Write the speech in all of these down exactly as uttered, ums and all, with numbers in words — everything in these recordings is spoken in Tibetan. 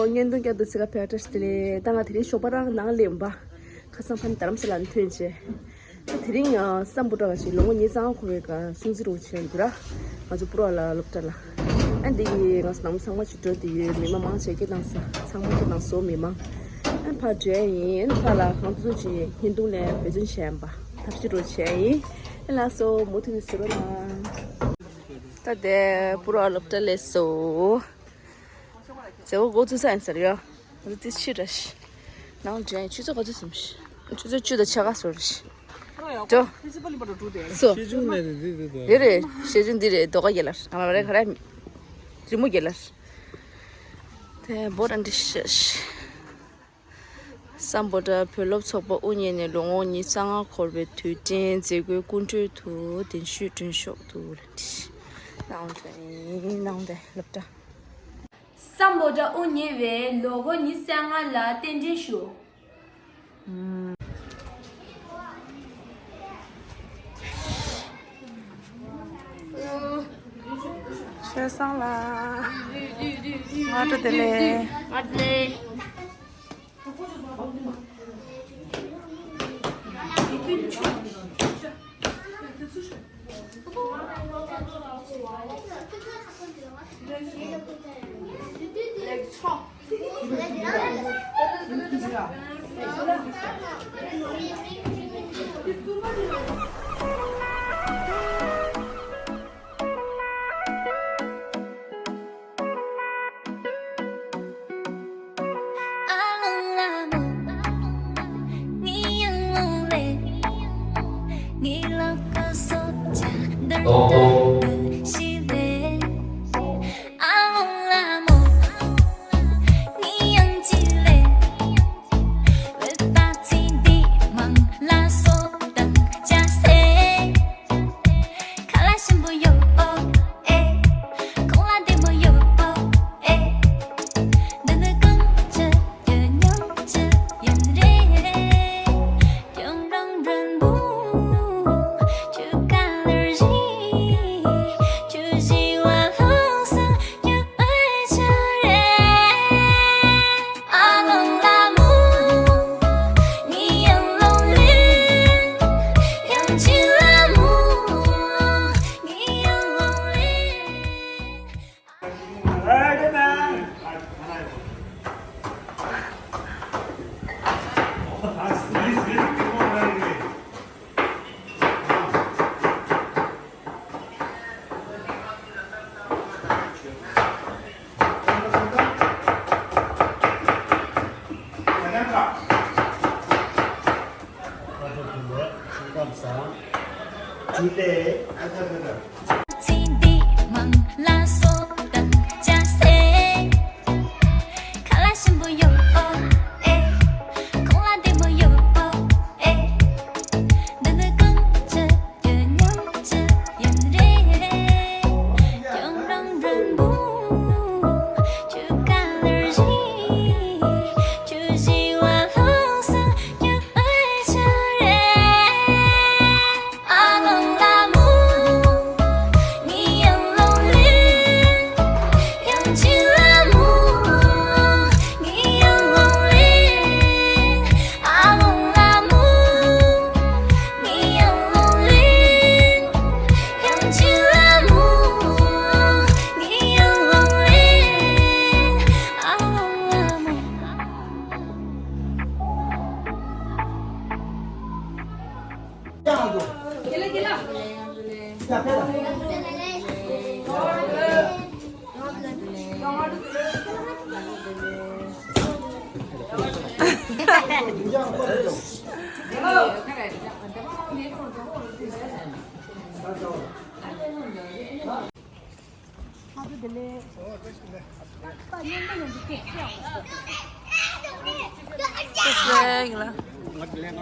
བརྙན་ཐུང་བསྐྱར་དུ་གཟིགས་ག་ཕེབས་བཀྲ་ཤིས་བདེ་ལེགས། ད་ང་དེ་རིང་ཞོགས་པ་རང་ནང་སླེབས་པ། ཁ་སང་ཕ་ནི་རྡ་རམ་ས་ལ་ནས་ཐོན་བྱས། ད་དེ་རིང་ཨ་སམ་བྷོ་ཊ་ལ་ཞིག་ལོ་ངོ་ཉི་ཤུ་རྩ་ལྔ་འཁོར་བའི་སྐབས་སྲུང་བརྩི་རོགས་བྱས་འདུག་ར། ང་ཚོ་པུ་ར་ལ་སློབ་གྲྭ་ལ། ཨ་འདི་ཡི་ང་ཚོ་ནང་མི་ཚང་མ་ཅིག་འགྲོ་དེ་ཡོད། མི་མང་མང་ཆེ་སྐད་བཏང་ས་ཚང་མ་སྐད་བཏང་སོ་མི་མང་། ཨ་ཕར་འགྲོ་ཡ་ཡིན། ཨ་ཕར་ལ་གང་ཐུབ་ཐུབ་ཅིག་བརྙན་ཐུང་ལ་འབད་བརྩོན་བྱས་ཡིན་པ་ཐབས་ཤེས་རོགས་བྱས་ཡིན། ཨ་ལགས་སོ་མུ་མཐུད་ནས་གཟིགས་རོགས་གནང་། ད་ལྟའི་པུ་ར་སློབ་གྲྭ་སླེབས་སོ། མཛད་སྒོ་འགོ་བཙུགས་ས་ཡིན་ཟེར་ཡ། ང་ཚོ་དེ་ཕྱི་ར་ཤི། ནང་དྲན་ཆུ་ཚོད་ག་ཚོད་སོང་ཤི། ཆུ་ཚོད་བཅུ་དང་ཕྱེད་ཀ་སོང་ར་ཤི། འགྲོ། སོ། ཤེས་བྱུང་ནས་རེད་འདི་རེད་དོ། དེ་རེད། ཤེས་བྱུང་འདི་རེད། རྡོ་ཀ་རྒྱལ་ལར། ང་མ་རེད་ག་ར། རི་མོ་རྒྱལ་ལར། དེ་བོ་ར་འདི་ཤ་ཤི། སམ་བྷོ་ཊ་བོད་སློབ་ཚོགས་པ་དབུ་བརྙེས་ནས་ལོ་ངོ་ཉི་ཤུ་རྩ་ལྔ་འཁོར་བའི་དུས་དྲན་མཛད་སྒོའི་སྐུ་མགྲོན་དུ་གདན་ཞུས་མགྲོན་ཤོག་ཏུ་ལ་ཏི་ནང་དུ་ནང་དུ་སློབ་གྲྭ། སམ་བྷོ་ཊ་དབུ་བརྙེས་པའི་ལོ་ངོ་ཉི་ཤུ་རྩ་ལྔ་ལ་རྟེན་འབྲེལ་ཞུ། ཆོས་བཟང་ལགས། སྔ་དྲོ་བདེ་ལེགས། སྔ་དྲོ་བདེ་ལེགས།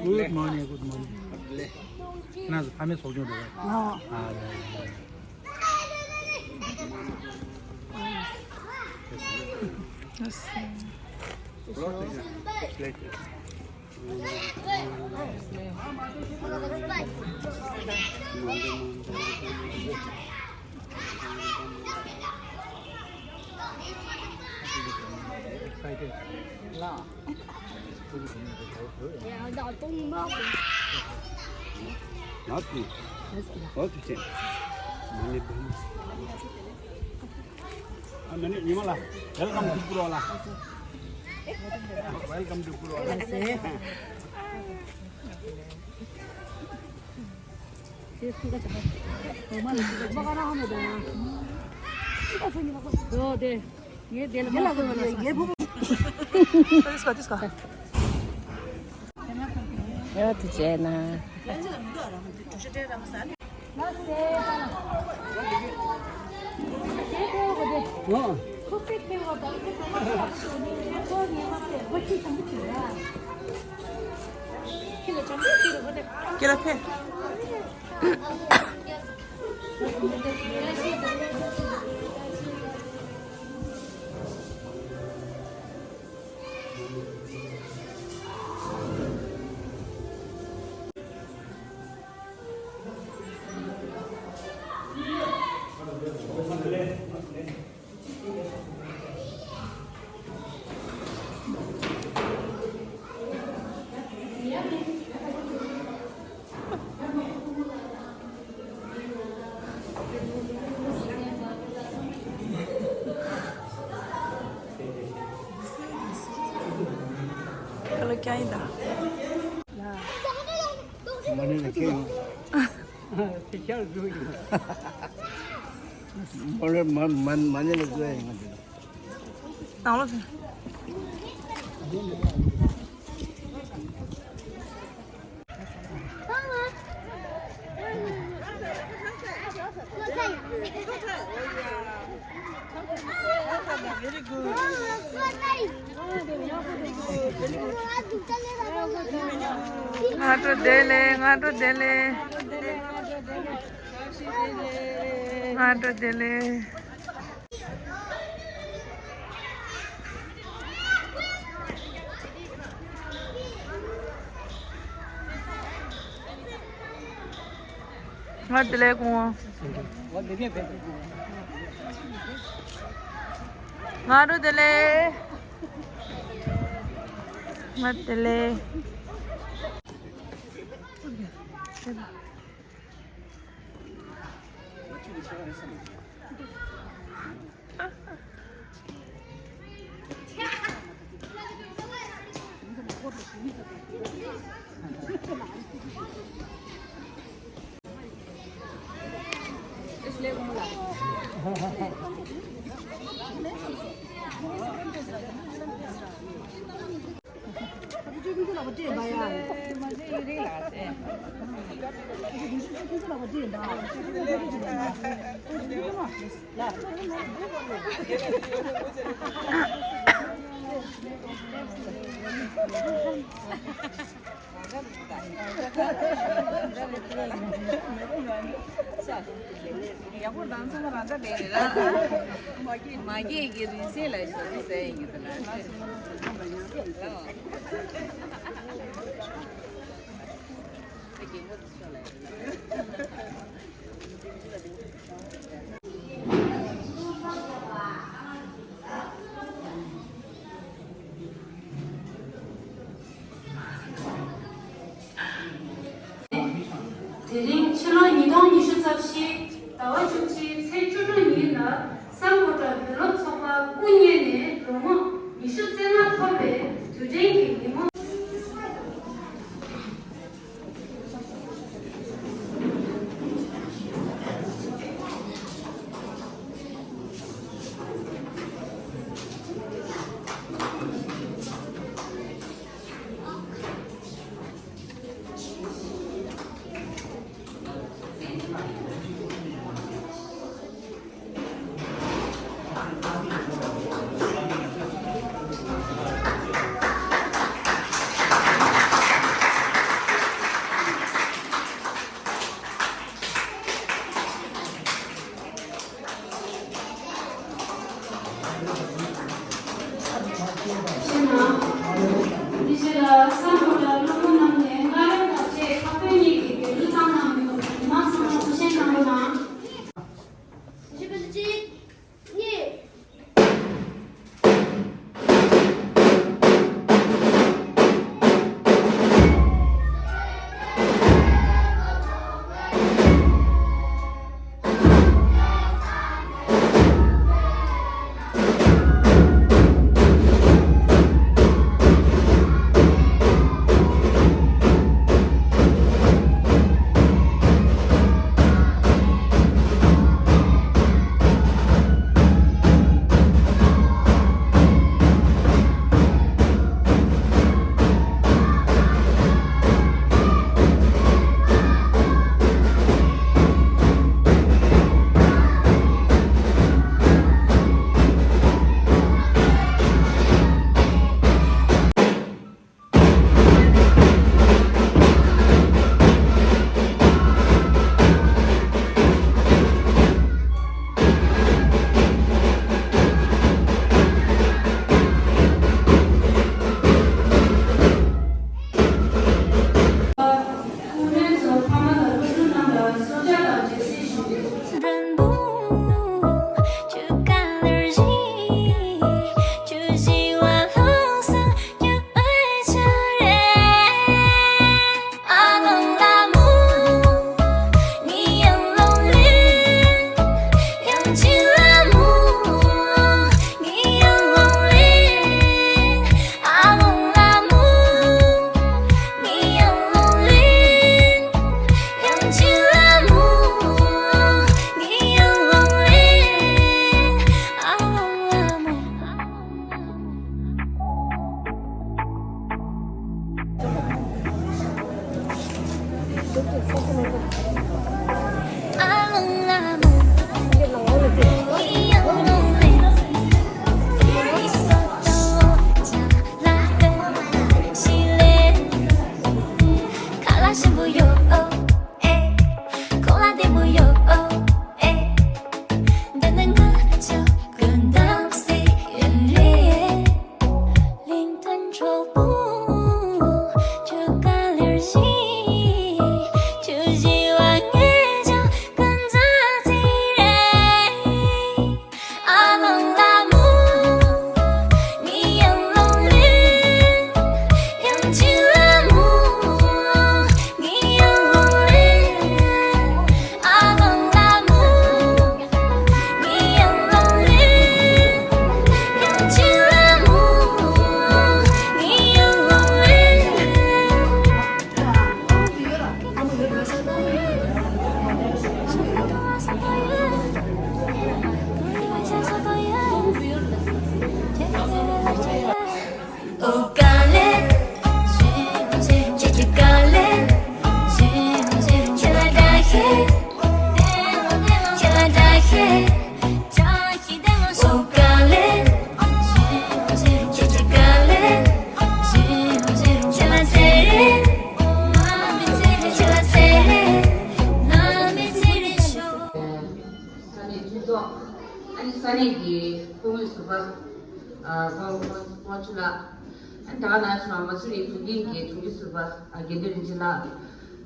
Good morning, good morning. ཁྱེད་རང་ཚོ་ཕ་མའི་ཚོགས་ཆུང་རེད་པས། ཨ། ལ། ཡ་ད་གཏོང་མ། ང་ཚོ། ང་ཚོ་ཅན། མ་ནི་བུ། ཨ་མ་ནི་ཉི་མ་ལ། Welcome to Purwa ལ། Welcome to Purwa ལ། སྔ་དྲོ་བདེ་ལེགས། སྔ་དྲོ་བདེ་ལེགས། སྔ་དྲོ་བདེ་ལེགས། སྔ་དྲོ་བདེ་ལེགས་སྐུ་ངོ། སྔ་དྲོ་བདེ་ལེགས། སྔ་དྲོ་བདེ་ལེགས། ཡག་པོ་དང་ཚང་མ་རང་ཚ་བསྡད་རེད་ལ། མ་སྐྱེས་ཀྱི་རིང་བསྲེལ་ལ་ཞོགས་ཀྱི་ཟས་ཡིན་གྱི་ད་ལ། དེ་རིང་ཕྱི་ལོ་ཉིས་སྟོང་ཉི་ཤུ་རྩ་བཞི་ཟླ་བ་བཅུ་གཅིག་ཚེས་བཅུ་དྲུག་ཉིན་ལ་སམ་བྷོ་ཊ་བུ་ལོན་ཚོགས་པ་སྐུ་བརྙེས་ནས་ལོ་ངོ་ཉི་ཤུ་རྩ་ལྔ་ཐོབ་པའི་དུས་དྲན་གྱི་ཉིན་མོ། ས་གནས་འཐུས་ཚོགས། ཨ་ནི་ས་གནས་ཀྱི་སྐུ་ངོ་ཟུར་པ། ཨ། ཁོང་ཁོང་ཁོང་ཚོ་ལ། ཨ་ནི་ད་ག་ནང་བཞིན་མ་སུ་རི་ཁུལ་གྱི་དྲུང་ཆེ་ཟུར་པ། ཨ། དགེ་འདུན་རིན་ཆེན་ལགས།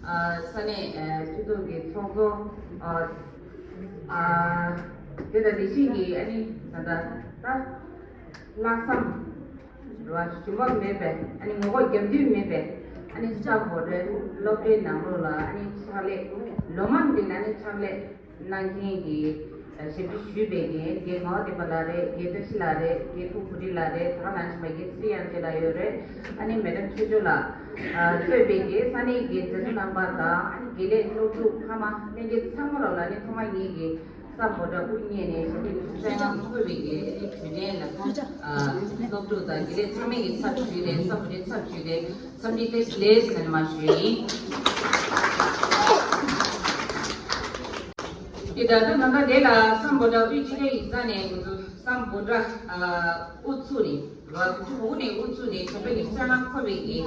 ཨ། ས་གནས། ཨ། འཐུས་ཚོགས་ཀྱི་ཚོགས་གཙོ། ཨ། ཨ། དེ་དང་དེ་བཞིན་གྱི་ཨ་ནི་ད་ལྟ་ད་ལྷག་བསམ་རེད་བ། ཞུམ་པ་མེད་པའི། ཨ་ནི་ངོ་རྒོལ་རྒྱབ་མདུན་མེད་པའི། ཨ་ནི་སམ་བྷོ་ཊ་སློབ་གྲྭའི་ནང་ལོགས་ལ་ཨ་ནི་ཕྱག་ལས། ལོ་མང་རིང་ལ་ཨ་ནི་ཕྱག་ལས་གནང་མཁན་གྱི་ཞབས་ཕྱི་ཞུས་པའི་རྒན་རྒན་ངག་དབང་བསྟན་པ་ལགས་རེད། རྒན་བཀྲ་ཤིས་ལགས་རེད། རྒན་ཕུར་བུ་ཁྲིད་ལགས་རེད། ད་ག་ནང་བཞིན་པ་རྒན་ཚེ་རིང་དབྱངས་ཅན་ལགས་ཡོད་རེད། ཨ་ནི་མེ་ཌམ་ཆོས་འབྱོར་ལགས། ཨ། གཙོས་པའི་རྒན་ས་གནས་ཀྱི་མཛད་གཙོ་རྣམ་པ་དང་། ཨ་ནི་དགེ་ལས་སློབ་ཕྲུག་ཕ་མ་ལྷན་རྒྱས་ཚང་མ་ལོགས་ལ་ཨ་ནི་ཐོག་མར་ངེད་ཀྱི་སམ་བྷོ་ཊ་དབུ་བརྙེས་ནས་ཞབས་ཕྱི་ཞུ་ས་ཡང་འཁོད་པའི་རྒན་དྲུང་ཆེ་ལ། ཨ། སློབ་ཕྲུག་དང་དགེ་ལས་ཚང་མའི་གི་ཚབ་ཞུས་ནས། སམ་བྷོ་ཊའི་ཚབ་ཞུས་ནས། འཚམས་འདྲི་བཀྲ་ཤིས་བདེ་ལེགས་ཟེར་ནས་མར་ཞུ་ཡི་ཡིན། དེ་ད་ལྟ་ད་ལྟ་དེ་ལ་སམ་བྷོ་ཊ་དབུས་སྤྱི་བདེ་ཡིག་ཚང་ནས་ང་ཚོ་སམ་བྷོ་ཊ། ཨ། དབུ་ཚུགས་ནས། ལོ་དགུ་བཅུ་གོ་དགུ་ནས་དབུ་ཚུགས་ནས་ཞབས་བྲོ་ཡིག་ཚང་ནང་འཁོད་པའི་གི་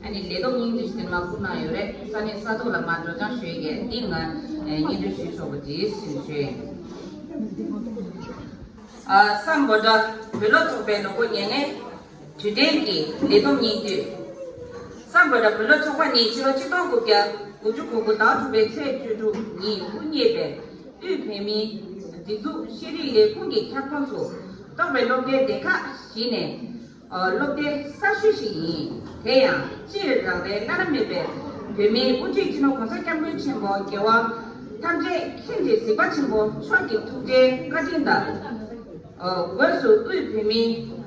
ཨ་ནི་ལས་ཐོག་སྙིང་བསྡུས་ཤིག་དེ་མར་བསྐུར་གནང་ཡོད་རེད། ས་གནས་ས་ཐོག་ལ་མར་སྒྲོག་སྦྱང་ཞུ་ཡས་ཀྱི་འདི་ང་སྙན་སྒྲོན་ཞུས་ཆོག་པ་དེ་ཞུ་ཞུ་ཡིན། ཨ། སམ་བྷོ་ཊ་བོད་སློབ་ཚོགས་པའི་ལོ་འཁོར་ཉེར་ལྔའི་དུས་དྲན་གྱི་ལས་བསྡོམས་སྙིང་བསྡུས། སམ་བྷོ་ཊ་བོད་སློབ་ཚོགས་པ་ནི་ཕྱི་ལོ་ཆིག་སྟོང་དགུ་བརྒྱ་དགུ་བཅུ་གོ་དགུ་ཟླ་བ་དྲུག་པའི་ཚེས་བཅུ་དྲུག་ཉིན་དབུ་བརྙེས་པའི་དབུས་བོད་མིའི་སྒྲིག་འཛུགས་ཤེས་རིག་ལས་ཁུངས་ཀྱི་ཁྱབ་ཁོངས་སུ་གཏོགས་པའི་སློབ་གྲྭའི་སྡེ་ཁག་བཞི་ནས། ཨ། སློབ་གྲྭའི་གསར་ཤོས་ཤིག་ཡིན། དེ་ཡང་སྤྱིར་རང་རེའི་བླ་ན་མེད་པའི་བོད་མིའི་དབུ་ཁྲིད་སྤྱི་ནོར་༸གོང་ས་༸སྐྱབས་མགོན་ཆེན་པོ་རྒྱལ་བ་ཐམས་ཅད་མཁྱེན་ཅིང་གཟིགས་པ་ཆེན་པོ་མཆོག་གི་ཐུགས་རྗེའི་བཀའ་དྲིན་དང་། ཨ། སྒོས་སུ་དབུས་བོད་མིའི་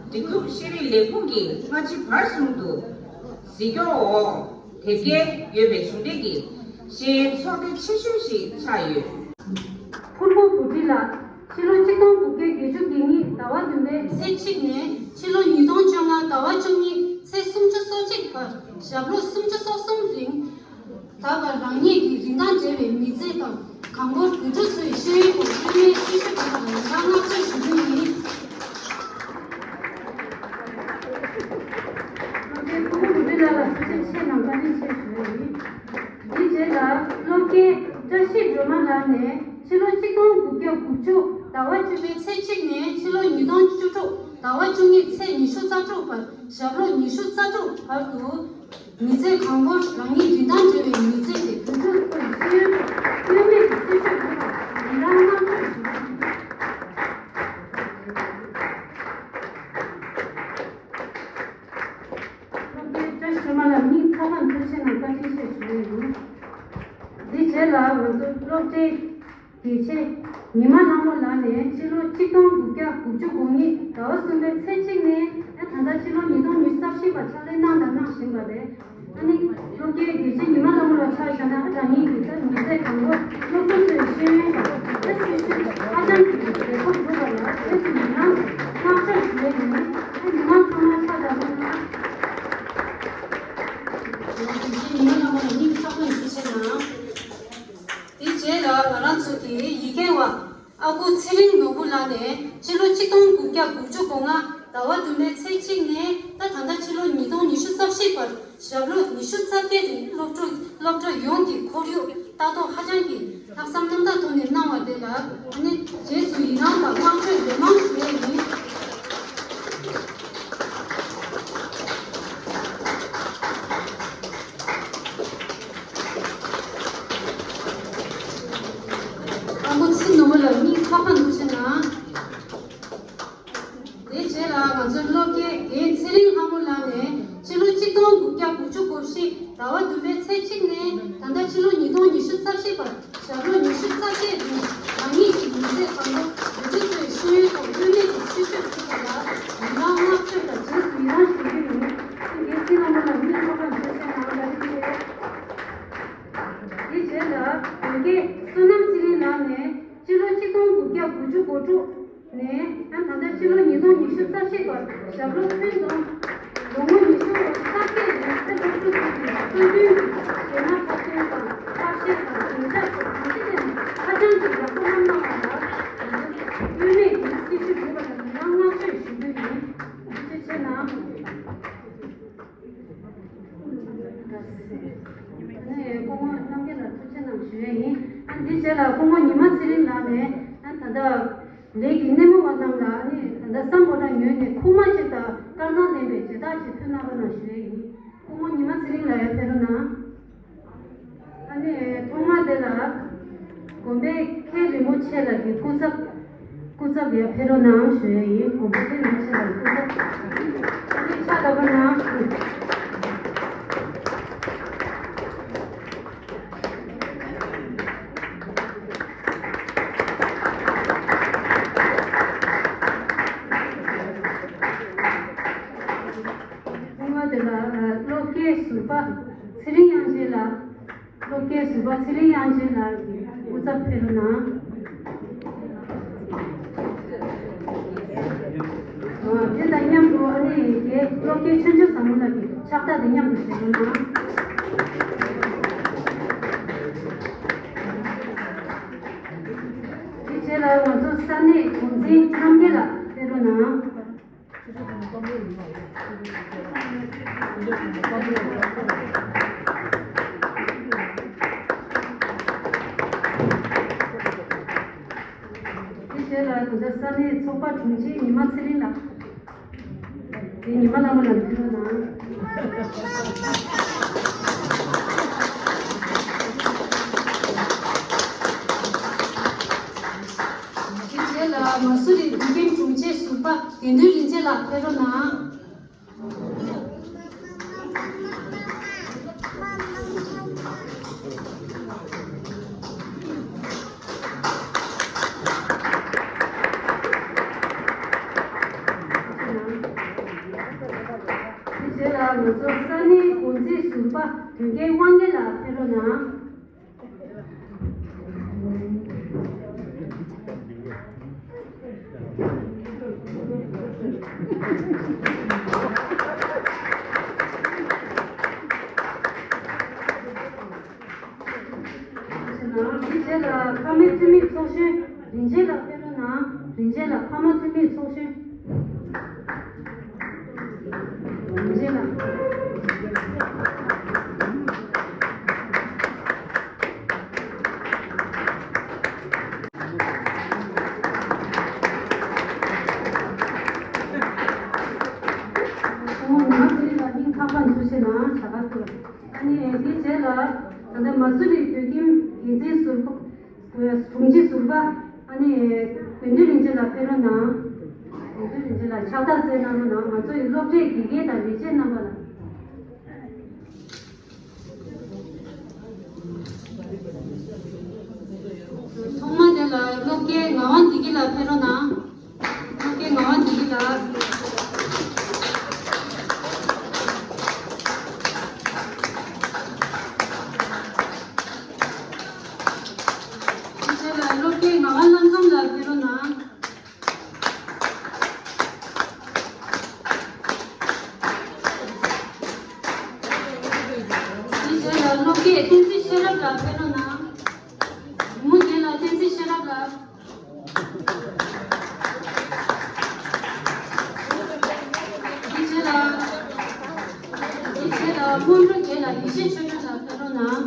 སྒྲིག་འཛུགས་ཤེས་རིག་ལས་ཁུངས་ཀྱིས་སྔ་ཕྱི་བར་གསུམ་དུ་གཟིགས་སྐྱོང་འོག་དེབ་སྐྱེལ་ཡོད་པའི་གཞུང་འབྲེལ་གྱི་ཤེས་ཡོན་ཚོགས་སྡེ་ཆེ་ཤོས་ཤིག་ཆགས་ཡོད། ཕུར་བུ་བུ་ཁྲིད་ལགས། ཕྱི་ལོ་ཆིག་སྟོང་དགུ་བརྒྱ་བརྒྱད་ཅུ་གྱ་གཉིས་ཟླ་བ་བདུན་པའི་ཚེས་གཅིག་ནས་ཕྱི་ལོ་ཉིས་སྟོང་བཅོ་ལྔ་ཟླ་བ་བཅུ་གཉིས་ཚེས་སུམ་ཅུ་སོ་གཅིག་བར་ཞབས་ལོ་སུམ་ཅུ་སོ་གསུམ་རིང་ད་བར་རང་ཉིད་ཀྱི་རིན་ཐང་བྲལ་བའི་མི་ཚེ་དང་གང་བོར་བོད་ཕྲུག་ཚོའི་ཤེས་ཡོན་སྐོར་བསྟུད་མའི་འཚོལ་ཞིབ་བྱས་པར་ཡི་རང་བསྔགས་བརྗོད་ཞུ་རྒྱུ་ཡིན། སློབ་དགེ་ཕུར་བུ་བུ་ཁྲིད་ལགས་ལ་ཐུགས་རྗེ་ཆེ་གནང་བཀའ་དྲིན་ཆེ་ཞུ་རྒྱུ་ཡིན། འདིའི་རྗེས་ལ་སློབ་དགེ་བཀྲ་ཤིས་སྒྲོལ་མ་ལགས་ནས་ཕྱི་ལོ་ཆིག་སྟོང་དགུ་བརྒྱ་དགུ་བཅུ་ཟླ་བ་བཅུ་པའི་ཚེས་གཅིག་ནས་ཕྱི་ལོ་ཉིས་སྟོང་བཅུ་དྲུག་ཟླ་བ་བཅུ་གཉིས་ཚེས་ཉི་ཤུ་རྩ་དྲུག་བར་ཞབས་ལོ་ཉི་ཤུ་རྩ་དྲུག་བར་དུ་མི་ཚེ་གང་བོར་རང་ཉིད་རིན་ཐང་བྲལ་བའི་མི་ཚེ་དེ་བོད་ཕྲུག་ཚོའི་ཤེས་ཡོན་ཐོག་ལྷོད་མེད་ཀྱི་འཚོལ་ཞིབ་བྱས་པར་ཡི་རང་བསྔགས་བརྗོད་ཞུ་རྒྱུ་ཡིན། སློབ་དགེ་བཀྲ་ཤིས་སྒྲོལ་མ་ལགས་སྙིང་ཐག་པ་ནས་ཐུགས་རྗེ་ཆེ་གནང་བཀའ་དྲིན་ཆེ་ཞུ་རྒྱུ་ཡིན། འདིའི་རྗེས་ལ་ང་ཚོ་སློབ་གྲྭའི་དགེ་ཆེ་ཉི་མ་ལྷ་མོ་ལགས་ནས་ཕྱི་ལོ་ཆིག་སྟོང་དགུ་བརྒྱ་དགུ་བཅུ་གོ་གཉིས་ཟླ་བ་གསུམ་པའི་ཚེས་གཅིག་ནས་ད་ལྟ་ཕྱི་ལོ་ཉིས་སྟོང་ཉི་ཤུ་རྩ་བཞི་བར་ཕྱག་ལས་གནང་དང་གནང་བཞིན་པ་རེད། ཨ་ནི་སློབ་དགེ་དགེ་ཆེ་ཉི་མ་ལྷ་མོ་ལ་ཆ་བཞག་ན་ཨ་ཅག་ཉིད་ཀྱི་ད་མི་ཚེ་གང་བོ་སློབ་ཕྲུག་ཚོའི་ཤེས་ཡོན་དང་ད་འཚོལ་ཞིབ་ཧ་ཅང་གི་དགོས་མཁོ་འདུག་པ་ལ་དེ་ཚོ་ཡིན་ན་བསྔགས་བརྗོད་ཞུ་ཡས་ཡིན། ཨ་ཉི་མ་ཚང་མ་ཆ་བཞག་ན་ཨ་དགེ་ཆེ་ཉི་མ་ལྷ་མོ་ལ་སྙིང་ཐག་པ་ནས་ཐུགས་རྗེ་ཆེ་གནང་། དེའི་རྗེས་ལ་ང་རང་ཚོ་གི་ཡི་གེ་བ་ཨ་ཁུ་ཚེ་རིང་ནོར་བུ་ལགས་ནས་ཕྱི་ལོ་ཆིག་སྟོང་དགུ་བརྒྱ་དགུ་བཅུ་གོ་ལྔ་ཟླ་བ་བདུན་པའི་ཚེས་གཅིག་ནས་ད་ད་ལྟ་ཕྱི་ལོ་ཉིས་སྟོང་ཉི་ཤུ་རྩ་བཞི་བར་ཞབས་ལོ་ཉི་ཤུ་རྩ་བརྒྱད་རིང་སློབ་ཕྲུག་སློབ་གྲྭ་ཡོངས་ཀྱི་ཁོར་ཡུག་ལྟ་རྟོག་ཧ་ཅང་གི་ལྷག་བསམ་རྣམ་དག་ཐོག་ནས་གནང་བ་དེ་ལ་ཨ་ནི་རྗེས་སུ་ཡི་རང་དང་བསྔགས་བརྗོད་ལན་མང་ཞུ་ཡས་ཡིན། ཨ་ཁུ་ཚེ་ནོར་བུ་ལགས་སྙིང་ཐག་པ་ནས་ཐུགས་རྗེ་གནང་། དེའི་རྗེས་ལ་ང་ཚོའི་སློབ་དགེ་རྒན་ཚེ་རིང་ལྷ་མོ་ལགས་ནས་ཕྱི་ལོ་ཆིག་སྟོང་དགུ་བརྒྱ་དགུ་བཅུ་གོ་བཞི་ཟླ་བ་བདུན་པའི་ཚེས་གཅིག་ནས་ད་ལྟ་ཕྱི་ལོ་ཉིས་སྟོང་ཉི་ཤུ་རྩ་བཞི་བར་ཞབས་ལོ་ཉི་ཤུ་རྩ་བརྒྱད་རིང་རང་ཉིད་ཀྱི་མི་ཚེ་གང་བོ་བོད་ཕྲུག་ཚོའི་ཤེས་ཡོན་ཐོག་ལྷོད་མེད་ཀྱི་འཚོལ་ཞིབ་བྱེད་པ་ལ་ཡི་རང་བསྔགས་བརྗོད་དང་རྗེས་སུ་ཡི་རང་ཞུ་རྒྱུ་ཡིན། རྒན་ཚེ་རིང་ལྷ་མོ་ལགས་སྙིང་ཐག་པ་ནས་ཐུགས་རྗེ་གནང་། བཀའ་དྲིན་ཆེ། དེའི་རྗེས་ལ་བོད་དགེ་བསོད་ནམས་ཚེ་རིང་ལགས་ནས་ཕྱི་ལོ་ཆིག་སྟོང་དགུ་བརྒྱ་དགུ་བཅུ་གོ་དྲུག་ནས་ཡང་ད་ལྟ་ཕྱི་ལོ་ཉིས་སྟོང་ཉི་ཤུ་རྩ་བཞི་བར་ཞབས་ལོ་ཕུན་སུམ་ལོ་ངོ་ ཁྱེད་ལ་སྐུ་ངོ་ཉི་མ་ཚེ་རིང་ལགས་ནས་ཨ་ད་ལྟ་ལས་ཀྱི་སྣེ་མོ་བ་རྣམས་ལ་ཨ་ནི་ད་ལྟ་སམ་བྷོ་ཊ་ཉོས་ནས་ཁུག་མ་ཅིག་དང་དཀར་གཙང་ལྡན་པའི་མཇལ་དར་ཅིག་ཕུལ་གནང་རོགས་གནང་ཞུ་ཡས་ཡིན། སྐུ་ངོ་ཉི་མ་ཚེ་རིང་ལགས་ཡར་ཕེབས་རོགས་གནང་། ཨ་ནི་ཐོག་མ་དེ་ལ་དགོན་པའི་མཁན་རིན་པོ་ཆེ་ལགས་ཀྱི་སྐུ་ཚབ། སྐུ་ཚབ་ཡར་ཕེབས་རོགས་གནང་ཞུ་ཡས་ཡིན། དགོན་པའི་མཁན་རིན་པོ་ཆེ་ལགས་ཀྱི་སྐུ་ཚབ། ཨ་ནི་ཕྱག་བརྡབ་པ་གནང་། ཐོག་མ་དེ་ལ་སློབ་དགེ་ཟུར་པ་ཚེ་རིང་དབྱངས་ཅན་ལགས། སློབ་དགེ་ཟུར་པ་ཚེ་རིང་དབྱངས་ཅན་ལགས་ཀྱི་སྐུ་ཚབ་ཕེབས་རོགས་གནང་། དེ་དང་མཉམ་དུ་ཨ་ནི་དེ་སློབ་དགེ་ཆོས་འབྱོར་བཟང་མོ་ལགས་ཀྱི་ཕྱག་རྟགས་དེ་མཉམ་དུ་བཞེས་རོགས་གནང་། དེ་རྗེས་ལ་ང་ཚོ་ས་གནས་འགོ་འཛིན་རྣམ་རྒྱལ་ལགས་ཕེབས་རོགས་གནང་། དེ་རྗེས་ལ་ད་ལྟ་ས་གནས་ཚོགས་པ་དྲུང་ཆེ་ཉི་མ་ཚེ་རིང་ལགས། དེ་ཉི་མ་ལྷ་མོ་ལགས་ཕེབས་རོགས་གནང་། དེ་རྗེས་ལ་མ་སུ་རི་བོད་ཁྱིམ་དྲུང་ཆེ་ཟུར་པ་དགེ་འདུན་རིན་ཆེན་ལགས་ཕེབས་རོགས་གནང་། དེ་རྗེས་ལ་ང་ཚོ་ས་གནས་འགོ་འཛིན་ཟུར་པ་དོན་རྒྱལ་དབང་རྒྱལ་ལགས་ཕེབས་རོགས་གནང་། དེ་རྗེས་ལ་ཕ་མའི་འཐུས་མི་ཚོགས་གཞོན་རིན་ཆེན་ལགས་ཕེབས་རོགས་གནང་། རིན་ཆེན་ལགས། ཕ་མ་འཐུས་མི་ཚོགས་གཞོན། ཨ་ནི་དེའི་རྗེས་ལ་ད་ལྟ་མ་སུ་རི་བོད་ཁྱིམ་འགན་འཛིན་ཟུར་པ། དྲུང་ཆེ་ཟུར་པ། ཨ་ནི་དགེ་འདུན་རིན་ཆེན་ལགས་ཕེབས་རོགས་གནང་། དགེ་འདུན་རིན་ཆེན་ལགས་ཕྱག་རྟགས་སྩལ་གནང་རོགས་གནང་། ང་ཚོ་ཡི་སློབ་གྲྭའི་དགེ་རྒན་དང་ལས་བྱེད་རྣམ་པ་ལ། ཐོག་མ་དེ་ལ་སློབ་དགེ་ངག་དབང་བདེ་སྐྱིད་ལགས་ཕེབས་རོགས་གནང་། སློབ་དགེ་ངག་དབང་བདེ་སྐྱིད་ལགས། དེ་རྗེས་ལ་སློབ་དགེ་ངག་དབང་རྣམ་འཛོམས་ལགས་ཕེབས་རོགས་གནང་། དེ་རྗེས་ལ་སློབ་དགེ་བསྟན་འཛིན་ཤེས་རབ་ལགས་ཕེབས་རོགས་གནང་། མུ་རྒན་ལགས། བསྟན་འཛིན་ཤེས་རབ་ལགས། དེ་རྗེས་ལ། དེ་རྗེས་ལ་སྔོན་འགྲོ་རྒན་ལགས་ཡེ་ཤེས་ཆོས་སྒྲོན་ལགས་ཕེབས་རོགས་གནང་།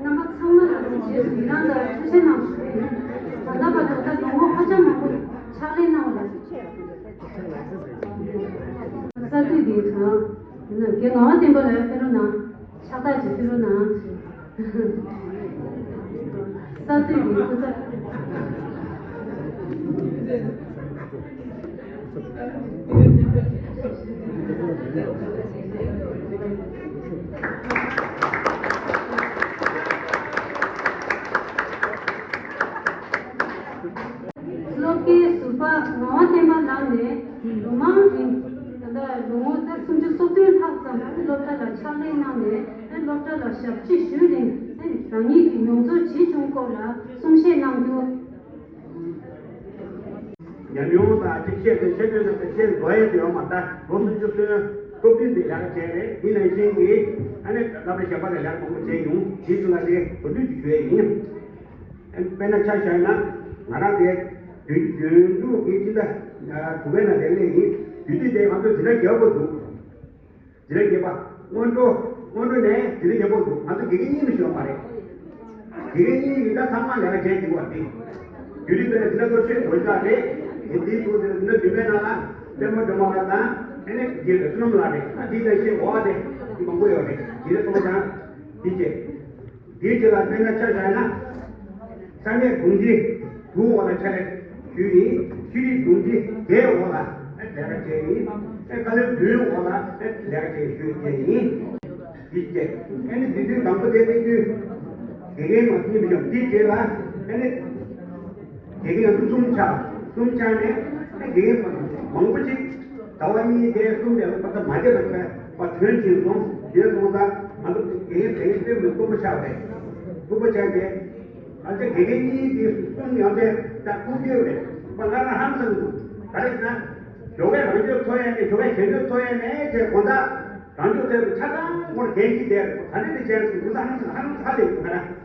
རྣམ་པ་ཚང་མ་ལ་རྗེས་སུ་ཡི་རང་དང་ཐུགས་རྗེ་གནང་ཞུ་ཡིན། ད་ལྟ་བར་དུ་ད་ལོ་ངོ་ཧ་ཅང་མང་པོ་ཕྱག་ལས་གནང་བ་ལ་གསར་གཏོད་ཀྱི་དང་། རྒན་ངག་དབང་བསྟན་པ་ལགས་ཕེབས་རོགས་གནང་། ཕྱག་རྟགས་ཅིག་ཕུལ་རོགས་གནང་། གསར་གཏོད་ཀྱི་སྐུ་ཚབ། སློབ་དགེ་ཟུར་པ་ངག་དབང་བསྟན་པ་ལགས་ནས་ལོ་མང་རིང་། ད་ལྟ་ལོ་ངོ་ སུམ་ཅུ་སོ་བདུན་ལྷག་ཙམ་སློབ་གྲྭ་ལ་ཕྱག་ལས་གནང་ནས་སློབ་གྲྭ་ལ་ཞབས་ཕྱི་ཞུས་རིང་རང་ཉིད་ཀྱི་མྱོང་ཚོར་ཇི་བྱུང་སྐོར་ལ་གསུང་བཤད་གནང་རྒྱུ། ཉམས་མྱོང་དང་ཅིག་བཤད་དེ་བཤད་དོན་དང་བཤད་དགོས་ཡས་དེ་ཡོད་མ་རེད། ལོ་སུམ་ཅུ་སོ་སོ་བདུན་དེ་ལས་ཀ་བྱས་རེད། དེ་ནང་བཞིན་གྱི་ཨ་ནི་སློབ་གྲྭ་གཞན་པ་ལ་ལས་ཀ་མང་པོ་བྱས་མྱོང་། དེ་ཚོ་ལ་དེ་གོ་བསྡུར་ཅིག་ཞུ་ཡས་ཡིན། དཔེར་ན་ཆ་བཞག་ན་ང་རང་དེ་དུས་དུས་འགྲུག་གི་སྤྱི་ཟླ་དྲུག་པའི་ནང་དེ་སླེབས་ཡིན། དུས་དུས་དེ་ང་ཚོ་འཛིན་གྲྭ་བརྒྱད་པོ་འདུག་འཛིན་གྲྭ་བརྒྱད་པ། སྔོན་འགྲོ། སྔོན་འགྲོ་ནས་འཛིན་གྲྭ་བརྒྱད་པོ་འདུག་ང་ཚོ་དགེ་རྒན་གཉིས་མ་ཞུ་བ་མ་རེད། དགེ་རྒན་གཉིས་ཡིན་ན་ཚང་མ་ལས་ཀ་བྱས་འདུག་བ་དེ། དུས་དུས་དེ་ནས་འཛིན་གྲྭ་སློབ་ཆེན་དགོན་ཆགས་རེད། དེ་དེའི་ཐོག་དེ་འཛིན་གྲྭ་བདུན་པའི་ནང་ལ་པད་མ་སྒྲོལ་མ་ལགས་དང་ཨ་ནི་དགེ་རྒན་བསོད་ནམས་ལགས་རེད། ཨ་དེའི་ནང་བཞིན་འོ་དེ་མང་པོ་ཡོད་རེད། དགེ་རྒན་ཚོ་དང་དེ་བཅས། དེའི་རྗེས་ལ་དཔེར་ན་ཆ་བཞག་ན། ས་གནས་དྲུང་ཆེ་དྲུག་འོག་ལ་ཕྱག་ལས་ཞུས་ཡིན། ཤེས་རིག་དྲུང་ཆེ་བརྒྱད་འོག་ལ་ལས་ཀ་བྱས་ཡིན། ཨ་དཀའ་ལས་བདུན་འོག་ལ་ལས་ཀ་བྱས་ཞུས་བྱས་ཡིན། དེ་བྱས་ཨ་ནི་དེ་དུས་དང་པོ་དེ་དེ་དུས་དགེ་རྒན་མ་གཉིས་མི་འཇོག་དེའི་རྗེས་ལ་ཨ་ནི་དགེ་རྒན་ང་ཚོ་གསུམ་ཆགས། གསུམ་ཆགས་ནས་ཨ་ནི་དགེ་རྒན་མང་པོ་ཅིག་ཟླ་བ་གཉིས་དེ་གསུམ་དེ་ལ་ད་མ་བསྡད་པ་བྱས་པ་ཐོན་ཕྱིན་སོང་། དེ་སོང་ཙང་ང་ཚོ་དགེ་རྒན་དེ་དཔེ་མི་དཀོན་པོ་ཆགས་པས། དཀོན་པོ་ཆགས་ཏེ། ང་ཚོ་དགེ་རྒན་གཉིས་ཀྱི་གསུང་ཡང་དེ་ད་ཁུག་ཡོད་རེད། པ་ང་རང་ཧང་སང་འདུག་ག་རེ་ཟེར་ན། ཞོགས་ཀས་རང་ཕྱོགས་ཐོ་ཡ་ནས་ཞོགས་ཀས་གཞན་ཕྱོགས་ཐོ་ཡ་ནས་ཅེས་དགོངས་དག་རང་ཕྱོགས་ཐོ་ཡ་ཆ་ཚང་སྐོར་གན་གྱིས་བསྡད་རེད། ག་རེ་རེད་ཅེས་ང་ཚོ་ཧང་སང་ཧང་སང་ཧ་ལས་འདུག་ང་རང་།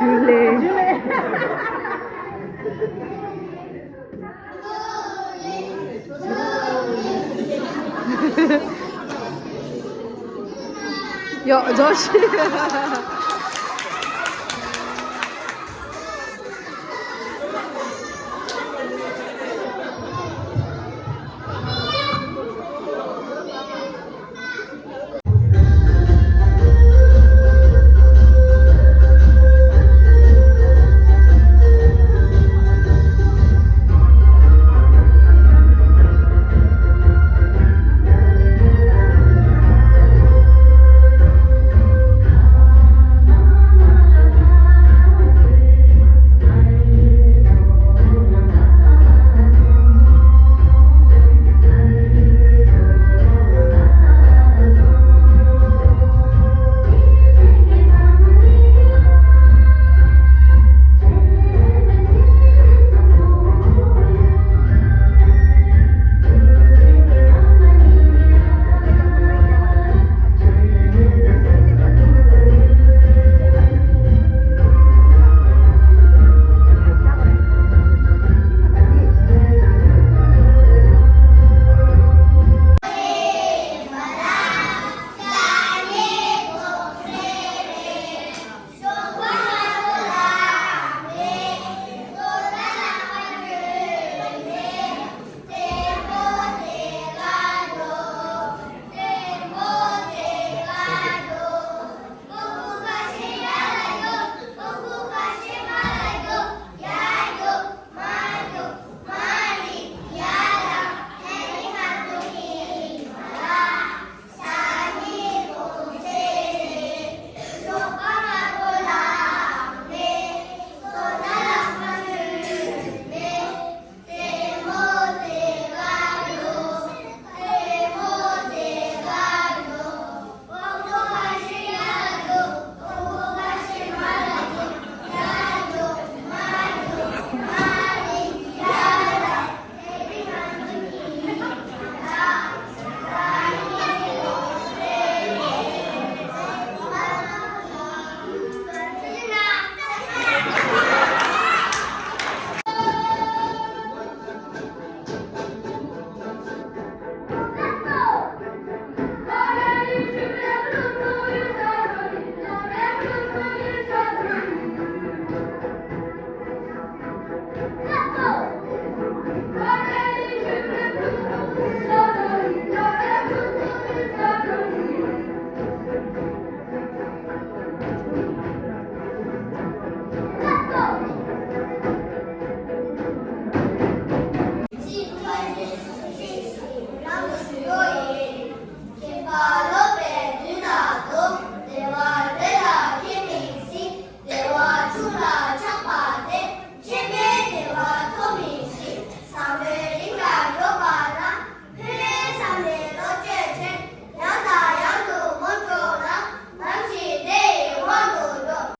ཇུ་ལེ། ཇུ་ལེ། ཡོ་ཇོ་ཤི།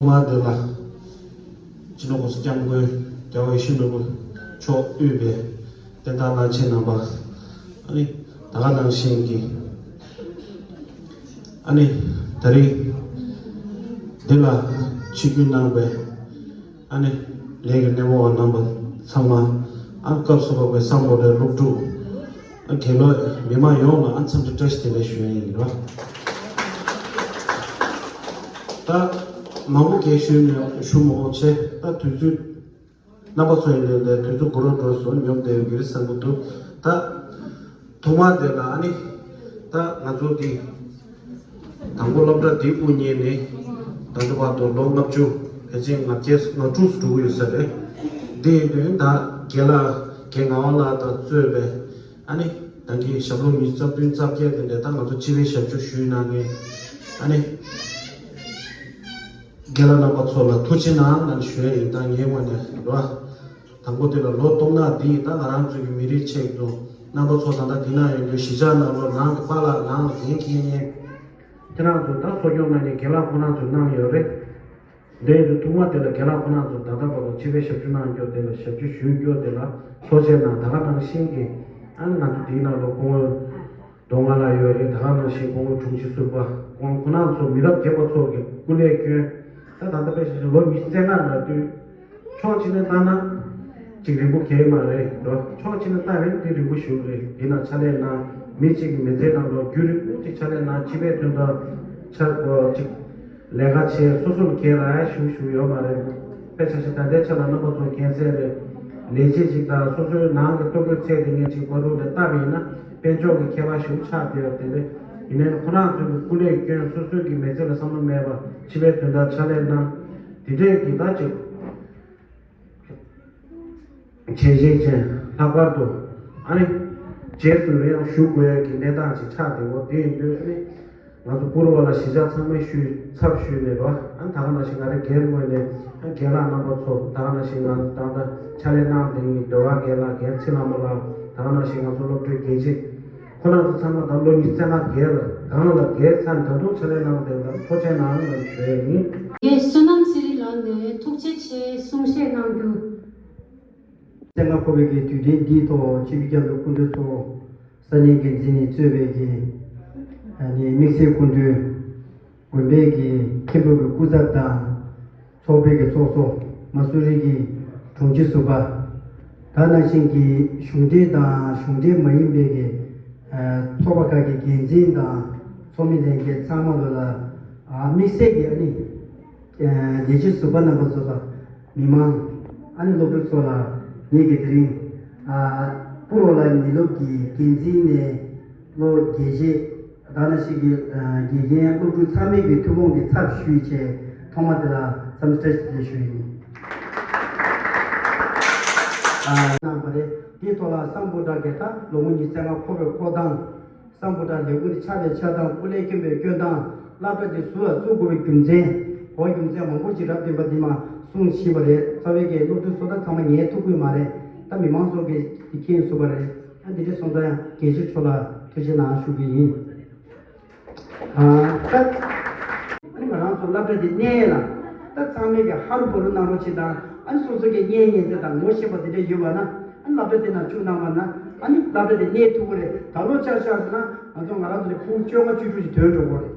མ་འདི་ལ། སྤྱི་ནོར་༸གོང་ས་༸སྐྱབས་མགོན་རྒྱལ་བ་ཡིད་བཞིན་ནོར་བུ་མཆོག་དབུས་པའི་བསྟན་བདག་བླ་ཆེན་རྣམ་པ། ཨ་ནི་ད་ག་ནང་བཞིན་གྱི་ཨ་ནི་ད་རིང་འདི་ལ་ཆིབས་བསྒྱུར་གནང་བའི་ཨ་ནི་ལས་ཀྱི་སྣེ་མོ་བ་རྣམ་པ་ཚང་མ། ཨ་ནི་སྐབས་སུ་བབས་པའི་སམ་བྷོ་ཊའི་སློབ་ཕྲུག་ཨ་དགེ་སློབ་མི་མང་ཡོངས་ལ་ཨ་འཚམས་འདྲི་བཀྲ་ཤིས་བདེ་ལེགས་ཞུ་ཡ་ཡིན་རོ། ད་མང་པོ་གས་ཞུ་མི་ཞུ་མི་དགོས་ཆེ། ད་དུས་ཚོད་རྣམ་པ་ཚོ་ཡིན་ནའི་དུས་ཚོད་འགོར་རོ་འགྲོ་སོང་། ཉོབ་བསྡད་ཡོད་ཀྱི་རེད་བསམ་གྱི་འདུག་ད་ཐོག་མ་དེ་ལ་ཨ་ནི་ད་ང་ཚོ་འདི་དང་པོ་སློབ་གྲྭ་འདི་དབུ་བརྙེས་ནས་ད་ལྟ་བར་དུ་ལོ་ལྔ་བཅུ་ཕལ་ཆེར་ལྔ་བརྒྱ་ལྔ་དྲུག་ཙམ་འགྲོ་གི་ཡོད་ས་རེད། འདི་ཡིན་དུས་ད་རྒན་ལགས་རྒན་ངག་དབང་ལགས་དང་གཙོས་པའི་ཨ་ནི་ད་གིན་ཞབས་ལོ་ཉི་ཤུ་རྩ་བདུན་རྩ་བརྒྱད་དེ་འདྲ་ད་ང་ཚོ་སྤྱི་པའི་ཞབས་ཕྱི་ཞུས་གནང་མཁན་ཨ་ནི་རྒན་ལགས་རྣམ་པ་ཚོ་ལ་ཐུགས་རྗེ་གནང་ལབ་ཞུ་ཡ་ཡིན། ད་ངའི་ངོས་ནས་རོ། དང་པོ་དེ་ལ་ལོ་སྟོང་ཕྲག་འདི་ད་ང་རང་ཚོའི་གི་མི་རིགས་ཆེད་དུ་རྣམ་པ་ཚོ་ད་ལྟ་འདི་ན་ཡོད་རྒྱུ་གཞིས་ཆགས་ནང་ལོགས་ནང་གི་པཱ་ལགས་ནང་ལ་འགན་འཁྱེར་མཁན་ཁྱེད་རང་ཚོ་ད་གསོ་སྐྱོང་གནང་མཁན་རྒན་ལགས་ཁོ་རང་ཚོས་གནང་ཡོད་རེད། འདི་ཡིན་དུས་ཐོག་མ་དེ་ལ་རྒན་ལགས་ཁོ་རང་ཚོ་ད་ལྟ་བར་དུ་སྤྱི་པའི་ཞབས་ཕྱི་གནང་རྒྱུ་དེ་ལ་ཞབས་ཕྱི་ཞུ་རྒྱུ་དེ་ལ་ཐུགས་རྗེ་གནང་། ད་ག་ནང་བཞིན་གྱི་ཨ་ནི་ང་ཚོ་འདིའི་ནང་ལོགས་སྐུ་ངོ་མདོ་སྔགས་ལགས་ཡོད་རེད། ད་ག་ནང་བཞིན་སྐུ་ངོ་དྲུང་ཆེ་ཟུར་པ་ཁོང་ཁོ་རང་ཚོ་མི་རབས་རྒན་པ་ཚོ་གི་སྐུ་ལས་བསྐྱོན། ད་ད་ལྟ་དཔེ་བཞག་ན་ལོ་ཉི་ཤུ་རྩ་ལྔ་ལ་དུས་ཕྱོགས་གཅིག་ནས་བལྟས་ན་ཅིག་རིང་པོ་གས་མ་རེད་འགྲོ། ཕྱོགས་གཅིག་ནས་བལྟས་རེད་དེ་རིང་པོ་ཞིག་རེད། དེ་ན་ཕྱག་ལས་གནང་། མི་གཅིག་གི་མི་ཚེའི་ནང་ལོགས་རྒྱུན་རིང་པོ་ཅིག་ཕྱག་ལས་གནང་། སྤྱི་པའི་དོན་དག་ ཆར་གོ་ཅིག་ལས་ཀ་བྱས་སོ་སོ་ལ་གལ་ལ་ཞུ་ཞུ་ཡོད་མ་རེད། དཔེ་ཆ་ཞིག་ད་ལྟའི་ཆ་ལ་རྣམ་པ་ཚོ་རྒན་སེ་རེད། ལས་བྱེད་ཅིག་དང་སོ་སོའི་ནང་གི་ལྟོ་གོས་ཚད་དེ་ངས་ཅིག་པར་རུ་ལས་བཏབ་ཡིན་ན་དཔལ་འབྱོར་གྱི་ཁྱད་པར་ཞིག་ཆགས་བསྡད་ཡོད་དེ་རེད། ཡིན་ནའི་ཁོ་རང་ཚོའི་སྐུ་ལས་བསྐྱོན་སོ་སོའི་གི་མི་ཚེ་ལ་བསམ་བློ་མེད་པ་ཕྱི་པའི་དོན་དག་ཕྱག་ལས་གནང་དེ་འདྲས་ཀྱི་ད་ཅིག་བྱས་རྗེས་ཅན་ལྷག་པར་དུ་ཨ་ནི་རྗེས་སུ་རེ་ཡང་ཞུ་དགོས་ཡ་གི་གནས་སྟངས་ཅིག་ཆགས་བསྡད་འོ་དེ་ཡིན་དུས་ཨ་ནི་ང་ཚོ་བཀུར་བ་ལ་གཞིས་ཆགས་ཚང་མས་ཞུས་ཚབ་ཞུས་ནས་རོ་ཨ་ནི་ད་ག་ནང་བཞིན་ང་རེ་རྒན་ངོས་ནས་ཨ་རྒན་ལགས་རྣམ་པ་ཚོ་ད་ག་ནང་བཞིན་ང་ཚོ་ད་ལྟ་ཕྱག་ལས་གནང་བསྡད་མཁན་ཟློས་གར་རྒན་ལགས་རྒན་ཚེ་ལྷ་མོ་ལགས་ད་ག་ནང་བཞིན་ང་ཚོ་སློབ་གྲྭའི་དགེ་ཆེ། ཁོ་རང་ཚོ་ཚང་མ་ད་ལོ་ཉི་ཤུ་རྩ་ལྔ་བརྒལ་ལ་གང་ལ་བརྒལ་ཚར་ད་དུང་ཕྱག་ལས་གནང་བསྡད་པར་ཐུགས་རྗེ་གནང་ལ་ཞུ་ཡས་ཡིན། ངས་བསོད་ནམས་ཚེ་རིང་ལགས་ནས་ཐུགས་རྗེ་ཆེ་གསུང་བཤད་གནང་རྒྱུ། རྩ་ལྔ་འཁོར་བའི་གི་དུས་དྲན་འདིའི་ཐོག་སྤྱི་འཐུས་རྒྱ་མཚོ་སྐུ་མགྲོན་གཙོ་བོ་ས་གནས་འགན་འཛིན་ནས་གཙོས་པའི་གི་ནི་དམིགས་བསལ་སྐུ་མགྲོན། དགོན་པའི་གི་མཁན་པོ་གི་སྐུ་ཚབ་དང་། ཚོགས་པའི་གི་ཚོགས་གཙོ། མ་སུ་རི་གི་དྲུང་ཆེ་ཟུར་པ། ད་ནང་བཞིན་གྱི་གཞུང་འབྲེལ་དང་གཞུང་འབྲེལ་མ་ཡིན་པའི་གི་ཚོགས་པ་ཁག་གི་འགན་འཛིན་དང་ཚོགས་མི་ལྷན་རྒྱས་ཚང་མ་ལོ་ལ་དམིགས་བསལ་གྱི་ཨ་ནི་ལས་བྱེད་ཟུར་པ་རྣམ་པ་ཚོ་དང་མི་མང་ཨ་ནི་སློབ་ཕྲུག་ཚོ་ལ་ངེད་ཀྱི་དེ་རིང་སྤུ་རོ་ལ་ཉིན་སློབ་ཀྱི་འགན་འཛིན་ནས་ལོ་བརྒྱད་ཅུ། ད་ནང་བཞིན་གྱི་དགེ་རྒན་སློབ་ཕྲུག་ཚང་མས་ཀྱི་ཐུགས་དགོངས་ཀྱི་ཚབ་ཞུས་བྱས་ཐོག་མ་དེ་ལ་འཚམས་འདྲི་བཀྲ་ཤིས་བདེ་ལེགས་ཞུ་ཡིན། གནང་བ་རེད། དེའི་ཐོག་ལ་སམ་བྷོ་ཊ་གི་ད་ལོ་ངོ་ཉི་ཤུ་རྩ་ལྔ་འཁོར་བའི་འཁོར་སྟངས། སམ་བྷོ་ཊ་ལས་ཁུངས་དེ་ཆགས་པའི་ཆགས་སྟངས། སྐུ་ལས་བསྐྱོན་པའི་བསྐྱོན་སྟངས། སློབ་གྲྭ་དེ་ཟུར་ལ་བཙུགས་དགོས་པའི་རྒྱུ་མཚན། གོ་རྒྱུ་མཚན་མང་པོ་ཅིག་རབ་བདེན་པ་འདི་མ་གསུངས་ཤེས་པ་རེད། རྩ་བའི་གི་སློབ་ཕྲུག་ཚོ་ད་ཚང་མ་ཉན་ཐུབ་ཀྱི་མ་རེད། ད་མི་མང་ཚོ་གི་དེ་མཁྱེན་ཚུགས་པ་རེད། ཨ་འདི་འདྲ་སོང་ཙང་ཡང་དགེ་བཤེས་མཆོག་ལ་ཐུགས་རྗེ་གནང་ཞུ་གི་ཡིན། ཨ་ད་ཨ་ནི་ང་རང་ཚོ་སློབ་གྲྭ་འདི་གནས་ལ་ད་ཚང་མས་ཀྱི་ཧ་རུ་བུ་རུ་གནང་རོགས་བྱེད་དང་། ཨ་ནི་སོ་སོ་གི་གཉེན་ཉེ་ཚན་དང་ངོ་ཤེས་པ་དེ་འདྲ་ཡོད་པ་ན་ཨ་ནི་སློབ་གྲྭ་དེ་ནང་བཅུག་གནང་བ་ན་ཨ་ནི་སློབ་གྲྭ་དེ་གནས་ཐུབ་ཀྱི་རེད། ད་ལོ་ཆ་བཞག་ཟེར་ན་ང་ཚོ་ང་རང་ཚོ་ནས་ཕྲུ་གུ་བཅོ་ལྔ་བཅུ་དྲུག་ཅིག་ཐོན་འགྲོ་གི་རེད།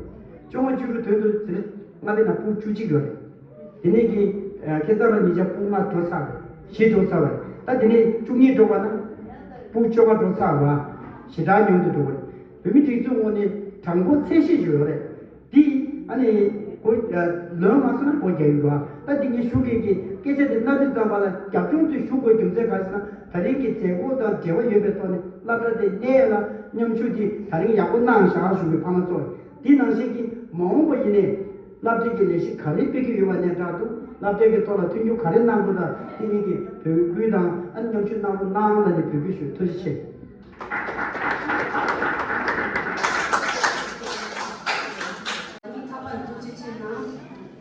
བཅོ་ལྔ་བཅུ་དྲུག་ཐོན་འདུག་ཟེར་ན་ལྔ་དེ་ནང་ཕྲུ་གུ་བཅུ་གཅིག་ཡོད་རེད། དེ་ནས་ཀྱི་ཁ་སང་ལ་ཉིས་བརྒྱ་ཕྲུ་གུ་ལྔ་འགྲོ་ཚར་བ་རེད། བཞི་འགྲོ་ཚར་བ་རེད། ད་དེ་ནས་བཅུ་གཉིས་འགྲོ་བ་ན་ཕྲུ་གུ་བཅོ་ལྔ་འགྲོ་ཚར་བ་ཞེ་དྲག་ཉུང་དུ་འགྲོ་བ་རེད། བོད་མི་སྒྲིག་འཛུགས་ངོས་ནས་གྲངས་འབོར་ཚད་གཞི་ཞིག་ཡོད་རེད། འདི་ཨ་ནི་སྒོ་ལོན་མ་སོང་ན་སྒོ་རྒྱག་ཡོད་རེད། ད་འདི་ངས་ཞུ་མཁན་གྱི་སྐད་ཆ་འདི་སྣ་ཁྲིད་ཙམ་པ་ལ་རྒྱབ་ལྗོངས་དེ་ཞུ་དགོས་རྒྱུ་མཚན་ག་རེ་ཟེར་ན། ད་རིང་གི་མཛད་སྒོ་དང་འབྲེལ་བ་ཡོད་པའི་ཐོག་ནས་སློབ་གྲྭ་དེ་གནས་ལ་མཉམ་ཞུགས་འདི་ད་རིང་ཡག་པོ་གནང་བཞག་ཞུ་བའི་ཕ་མ་ཚོ། དེ་ནང་བཞིན་གྱི་མ་འོངས་པ་ཡིན་ནའི་སློབ་གྲྭའི་གི་ལས་གཞི་ག་རེ་སྤེལ་གྱི་ཡོད་པ་ནས་བསྒྲགས་འདུག་སློབ་གྲྭའི་གི་ཐོག་ལ་མཐུན་འགྱུར་ག་རེ་གནང་དགོས་དང་དེ་གཉིས་ཀྱི་འབོད་སྐུལ་དང་ཨ་ནི་མཉམ་ཞུགས་གནང་རོགས་གནང་ལ་ནི་འབོད་སྐུལ་ཞུ། ཐུགས་རྗེ་ཆེ། ཐག་པར་ཐུགས་རྗེ་ཆེ་གནང་།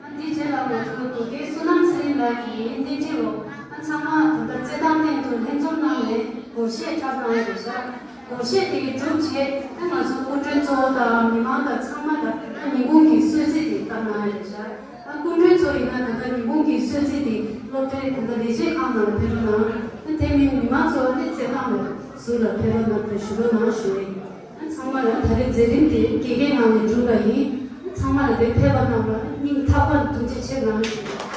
ཨ་འདིའི་རྗེས་ལ་ང་ཚོ་དགེ་རྒན་བསོད་ནམས་ཚེ་རིང་ལགས་ཀྱིས་རྟེན་འབྲེལ་འོག་ཨ་ཚང་མ་ད་ལྟ་རྩེད་ཐང་སྟེང་དུ་ལྷན་འཛོམས་གནང་ནས་སྒོར་གཞས་འཁྲབ་གནང་ཡ་རེད་ཤག་སྒོར་གཞས་དེ་གི་གྲུབ་རྗེས་ཨ་ང་ཚོ་སྐུ་མགྲོན་གཙོ་བོ་དང་མི་མང་དང་ཚང་མ་ལ་ཨ་ཉིན་གུང་གི་གསོལ་ཚིགས་དེ་བཏབ་གནང་ཡ་རེད་ཤག་ཨ་སྐུ་མགྲོན་ཚོ་ཡིན་ན་ད་ལྟ་ཉིན་གུང་གི་གསོལ་ཚིགས་དེ་སློབ་གྲྭའི་ད་ལྟ་ལས་བྱེད་ཁང་ནང་ལ་ཕེབས་རོགས་གནང་། ཨ་དེ་མིན་མི་མང་ཚོ་ཨ་ནི་རྩེད་ཐང་ལ་ཟུར་ལ་ཕེབས་རོགས་གནང་དང་ཞུ་རོགས་གནང་ཞུ་ཡ་ཡིན། ཚང་མ་ལ་ད་རེས་མཛད་རིམ་དེ་དགེ་རྒན་ངག་ནས་གྲུབ་པ་ཡིན། ཚང་མ་ལ་དེ་ཕེབས་པ་གནང་བར་སྙིང་ཐག་པ་ནས་ཐུགས་རྗེ་ཆེ་གནང་ཞུ།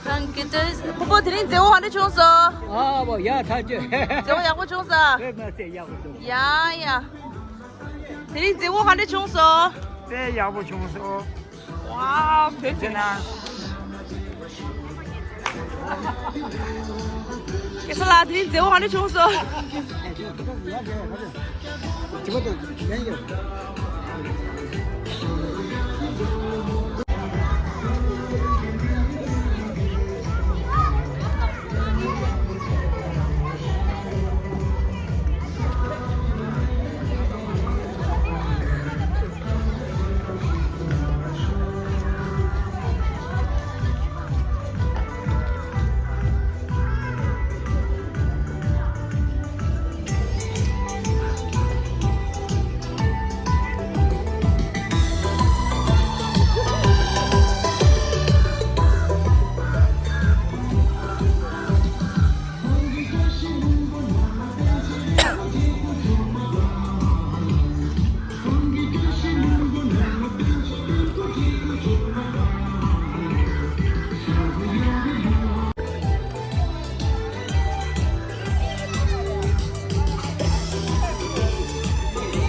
སང་ཀི་ཏོས། ཕུ་བོ། དེ་རིང་མཛེས་པོ་ག་འདྲ་བྱུང་སོང་། ཨ་བོ། ཡ་ཐག་ཆོད། མཛེས་པོ་ཡག་པོ་བྱུང་སོང་། དཔེ་མ་ཚད་ཡག་པོ་བྱུང་། ཡ་ཡ། དེ་རིང་མཛེས་པོ་ག་འདྲ་བྱུང་སོང་། དཔེ་ཡག་པོ་བྱུང་སོང་། ཝའོ། བོད་ཟེར་ན། སྐལ་བཟང་ལགས། དེ་རིང་མཛེས་པོ་ག་འདྲ་བྱུང་སོང་།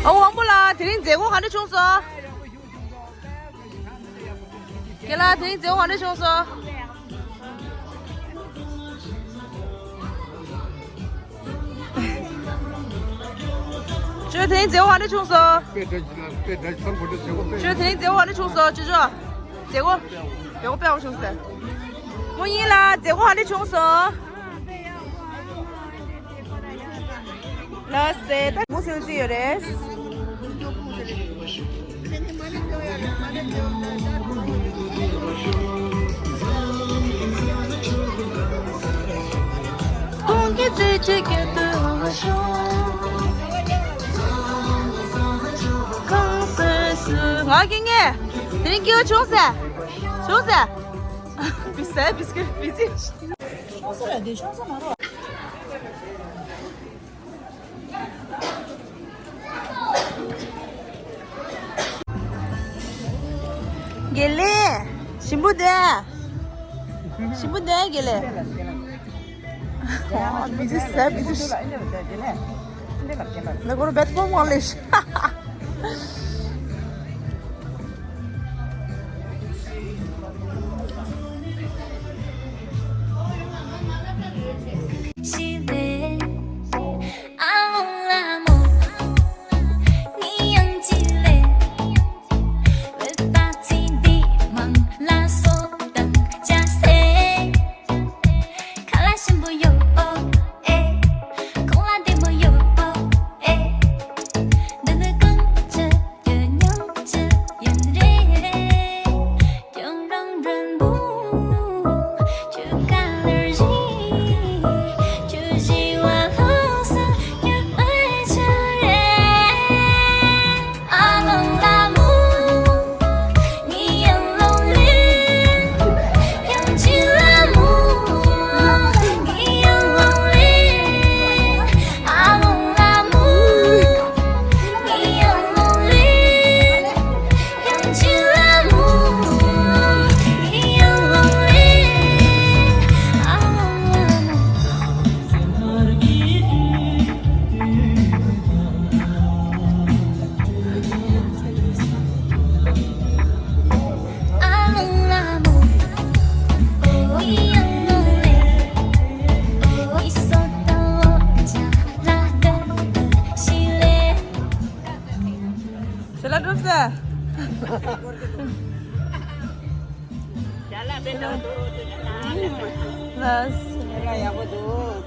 ཨོ། དབང་པོ་ལགས། དེ་རིང་མཛད་སྒོ་ག་འདྲ་བྱུང་སོང་། རྒན་ལགས། དེ་རིང་མཛད་སྒོ་ག་འདྲ་བྱུང་སོང་། ཁྱོད་དེ་རིང་མཛད་སྒོ་ག་འདྲ་བྱུང་སོང་། དཔེ་འདྲ་ཞིག་ལ་དཔེ་འདྲ་ཞིག་བསམ་གོ་འདྲ་བྱེད་དགོས་པས། ཁྱོད་དེ་རིང་མཛད་སྒོ་ག་འདྲ་བྱུང་སོང་། ཅོ་ཅོ། མཛད་སྒོ། མཛད་སྒོ་དཔེ་ཡག་པོ་བྱུང་སོང་། མོ་ཡིན་ལ། མཛད་སྒོ་ག་འདྲ་བྱུང་སོང་། ལགས་སེ། ད་མོ་སེལ་གྱི་ཡོད་རེད། ང་སྐྱེ་ངེས། དེ་རིང་སྐྱིད་པོ་བྱུང་སོང་། བྱུང་སོང་། བི་ཟ་བི་ཟ་བི་ཟ། དགེ་ལེགས། ཞིམ་པོ་འདུག་ཞིམ་པོ་འདུག་དགེ་ལེགས། ཨ། བི་ཟ་བི་ཟ། ལ་གོར་བེད་ཕོ་མོ་ལེ་ཤ། ཞལ་ལག་སྒྲུབ་ཟེར། ལགས། ཡག་པོ་འདུག་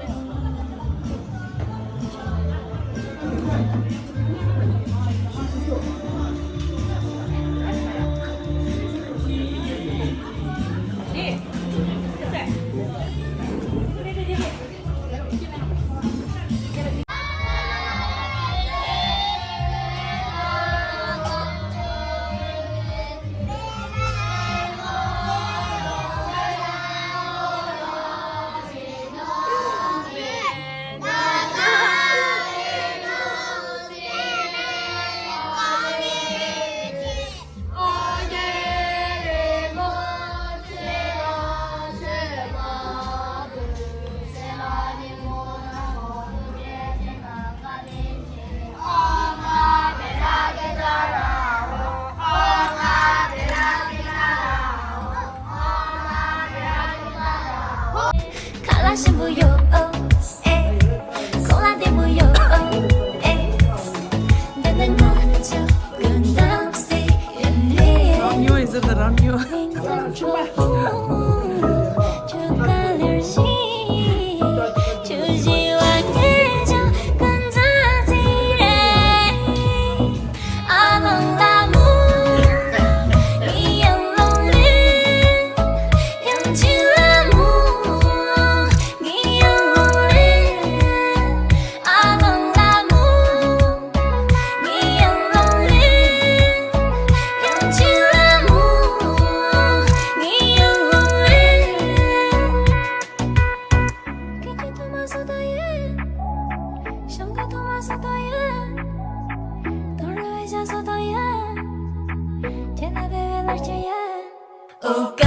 ཆ་སོ་དང་ཡ། ཁྱེད་ན་བེ་བེ་ལར་ཆ་ཡ།